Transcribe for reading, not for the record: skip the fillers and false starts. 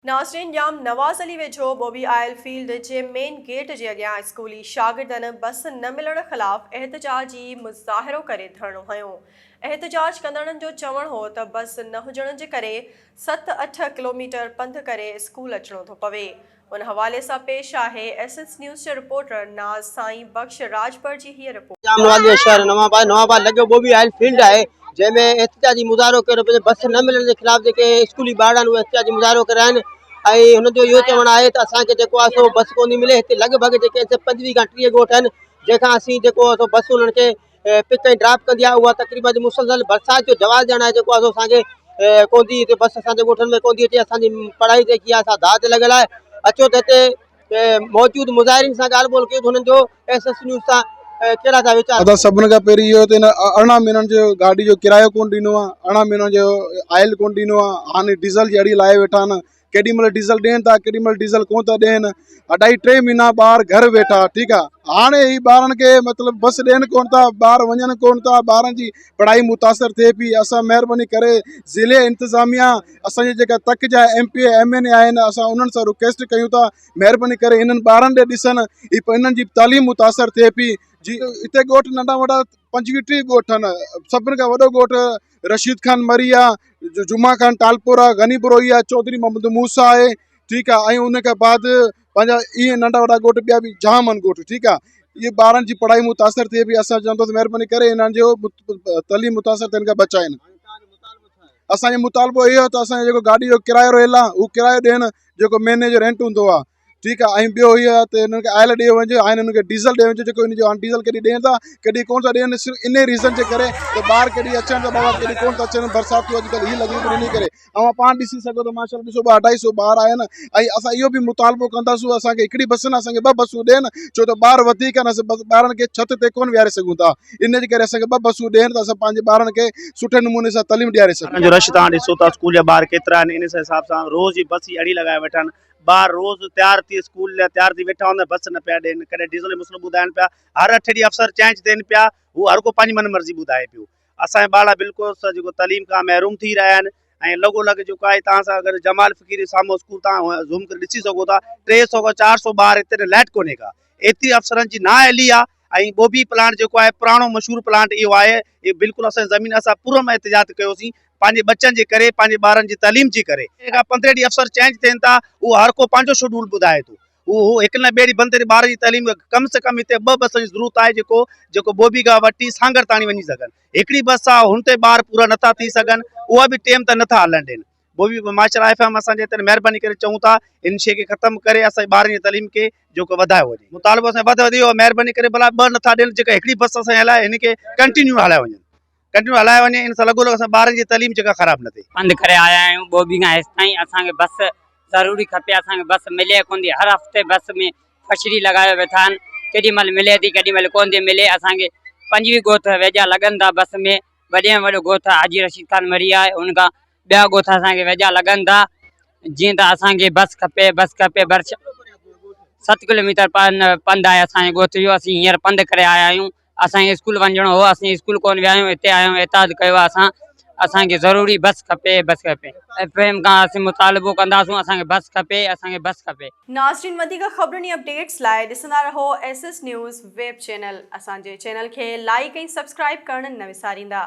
ناظرين ڄام نواز علي ويجهو ٻوٻي oil field جي مين گيٽ جي اڳيان اسڪولي شاگردن بس نه ملڻ خلاف احتجاجي مظاهرو ڪري ڌرڻو هنيو. احتجاج ڪندڙن جو چوڻ هو ته بس نه هجڻ جي ڪري ست اٺ ڪلوميٽر پنڌ ڪري اسڪول اچڻو ٿو پوي. ان حوالي سان پيش آهي ايس ايس نيوز جي رپورٽر ناز سائين بخش راڄپر جي هيء رپورٽ. ڄام نواز علي جو شهر نوان آباد نوان آباد لڳ ٻوٻي آئل فيلڊ آهي جنهن ۾ احتجاجي مظاهرو ڪيو پيو بس نه ملڻ جي خلاف جيڪي اسڪولي ٻارڙا آهن اهي احتجاجي مظاهرو ڪري رهيا آهن ۽ هنن جو اهو چوڻ آهي ته اسان کي جيڪو آهي سو بس ڪونه ٿي ملي هتي لڳ ڀڳ جيڪي هتي 25 کان 30 ڳوٺ آهن جنهن کان اسين جيڪو آهي سو بس انهن کي پڪ ۽ ڊراپ ڪندي آهي اها تقريبن مسلسل برسات جو جواز ڏيڻ آهي جيڪو آهي سو اسان کي ڪونه ٿي هتي بس اسان جي ڳوٺن ۾ ڪونه ٿي اچي اسان جي پڙهائي جيڪي آهي سا داء تي لڳل آهي اچو ته هتي موجود مظاهرين سان ڳالهه ٻولهه ڪيون ته هنن جو ايس ايس نيوز سان ڪهڙا ٿا ويچار. ادا سڀن کان پهرين اهو ته هن 18 مهينن جو گاڏي جو ڪرايو ڪون ڏنو آ 18 مهينن جو آئل ڪون ڏنو آ هاڻي ڊيزل جي اڙي لائي ويٺا آهن ڪيڏي مهل ڊيزل ڏين ٿا ڪيڏي مهل ڊيزل ڪون ٿا ڏين اڍائي ٽي مهينا ٻار گهر ويٺا ٺيڪ آ هاڻي هي ٻارن کي مطلب بس ڏين ڪون ٿا ٻار وڃن ڪون ٿا ٻارن جي پڙهائي متاثر ٿئي پئي اسان مهرباني ڪري ضلعي انتظاميا اسان جي جيڪا تڪ جا M P A M N A آهن اسان انهن سان رڪويسٽ ڪيون ٿا مهرباني ڪري انهن ٻارن ڏي ڏسن هي انهن جي تعليم متاثر ٿئي پئي جي هتي ڳوٺ ننڍا وڏا 25 30 ڳوٺ آهن سڀن کان وڏو ڳوٺ رشيد خان مري آ جمعه خان ٽالپور آ غني بروهي آ چوڌري محمد موسيٰ آهي ٺيڪ آ ۽ ان کان بعد پنهنجا ايئن ننڍا وڏا ڳوٺ ٻيا به جام آهن ڳوٺ ٺيڪ آ اهي ٻارن جي پڙهائي متاثر ٿئي پئي اسان چوندو ته مهرباني ڪري انهن جو تعليم متاثر ٿين کان بچائين اسان جو مطالبو اهو ته اسان جو جيڪو گاڏي جو ڪرايو رهيل آ اهو ڪرايو ڏين جيڪو مهيني جو رينٽ هوندو آ ٺيڪ آ ۽ ٻيو اهو آ ته انهن کي آئل ڏيو وڃي ۽ انهن کي ڊيزل ڏيو وڃي جيڪو ان جو هاڻي ڊيزل ڪڏهن ڏين ٿا ڪڏهن ڪون ٿا ڏين صرف انهي ريزن جي ڪري ته ٻار ڪڏهن اچن ٿا بابا ڪڏهن ڪون ٿا اچن برساتون اڄڪلهه هي لڳيون پيون انهي ڪري اوهان پاڻ ڏسي سگهو ٿا ماشاءالله ڏسو ٻه اڍائي سو ٻار آهن ۽ اسان اهو به مطالبو ڪنداسون اسان کي هڪڙي بس نه اسان کي ٻه بسون ڏين ڇو ته ٻار وڌيڪ آهن اسان ٻارن کي ڇت تي ڪون ويهاري سگهون ٿا ان جي ڪري اسان کي ٻه بسون ڏين ته اسان پنهنجي ٻارن کي سٺي نموني سان تعليم ڏياري سگهون. ٻارن جو رش توهان ڏسو ٿا اسڪول جا ٻار ڪيترا آهن ان حساب سان روز جي بس ئي اڙي لڳائي ويٺا آهن ٻار روز تيار ٿي اسڪول لاء تيار ٿي ويٺا هوندا بس نه پيا ڏين ڪڏهن ڊيزل جو مسئلو ٻڌائن پيا هر اٺ ڏينهن افسر چينج ٿين پيا هو هر ڪو پنهنجي من مرضي ٻڌائي پيو اسان جا ٻارڙا بلڪل جيڪو تعليم کان محروم ٿي رهيا آهن ۽ لڳو لڳ جيڪو آهي تان سان اگر جمال فقير جي سامهون اسڪول تان زوم ڪري ڏسي سگهو ٿا 300 کان 400 ٻار هتي لائٽ ڪونهي ڪا ايتري افسرن جي نااهلي آهي ۽ ٻوبي پلانٽ جيڪو آهي پراڻو مشهور پلانٽ اهو آهي اهو بلڪل اسان زمين اسان پورو احتجاج ڪيوسين پنهنجي ٻچن جي ڪري پنهنجي ٻارن جي تعليم جي ڪري ان کان 15 ڏينهن افسر چينج ٿين ٿا اهو هر ڪو پنهنجو شيڊول ٻڌائي ٿو هو هو هڪ نه ٻيڙي بند تي ٻار جي تعليم ڪم سي ڪم هتي ٻه بسن جي ضرورت آهي جيڪو جيڪو بوبي گاهه وٺي سانگهڙ تاڻي وڃي سگهن هڪڙي بس آ هن تي ٻار پورا نٿا ٿي سگهن اها به ٽيم ته نٿا هلڻ ڏين بوبي ماشاءالله ايف ايم اسان جي هتي مهرباني ڪري چئون ٿا ان شي کي ختم ڪري اسان جي ٻارن جي تعليم کي جيڪو وڌايو وڃي مطالبو اسان وڌ وڌ اهو مهرباني ڪري ڀلا ٻه نٿا ڏين جيڪا هڪڙي بس اسان هلائي هن کي ڪنٽينيو هلايو وڃن ڪنٽينيو هلايو وڃي ان سان لڳو لڳ اسان ٻارن جي تعليم جيڪا خراب نه ٿئي. پنڌ ڪري آيا آهيون ٻوٻي کان هيستائين اسان کي بس ضروري کپي اسان کي بس ملي ڪون ٿي هر هفتي بس ۾ فشري لڳايو ويٺا آهن ڪيڏي مهل ملي ٿي ڪيڏي مهل ڪون ٿي ملي اسان کي 25 ڳوٺ ويجها لڳن ٿا بس ۾ وڏي ۾ وڏو ڳوٺ حاجي رشيد خان مري آهي ان کان ٻيا ڳوٺ اسان کي ويجها لڳن ٿا جيئن ته اسان کي بس کپي بس کپي برش 7 ڪلوميٽر پنڌ آهي اسان جي ڳوٺ جو اسين هينئر پنڌ ڪري آيا آهيون اسان کي اسڪول وڃڻو هو اسين اسڪول ڪون ويا آهيون هتي آيا آهيون احتجاج ڪيو آهي اسان اسان کي ضروري بس کپي بس کپي ايف ايم کان اسين مطالبو ڪنداسون اسان کي بس کپي اسان کي بس کپي. ناظرين وڌيڪ خبرن ۽ اپڊيٽس لاء ڏسندا رهو S S news web channel اسان جي چينل کي لائيڪ ۽ سبسڪرائيب ڪرڻ نه وساريندا.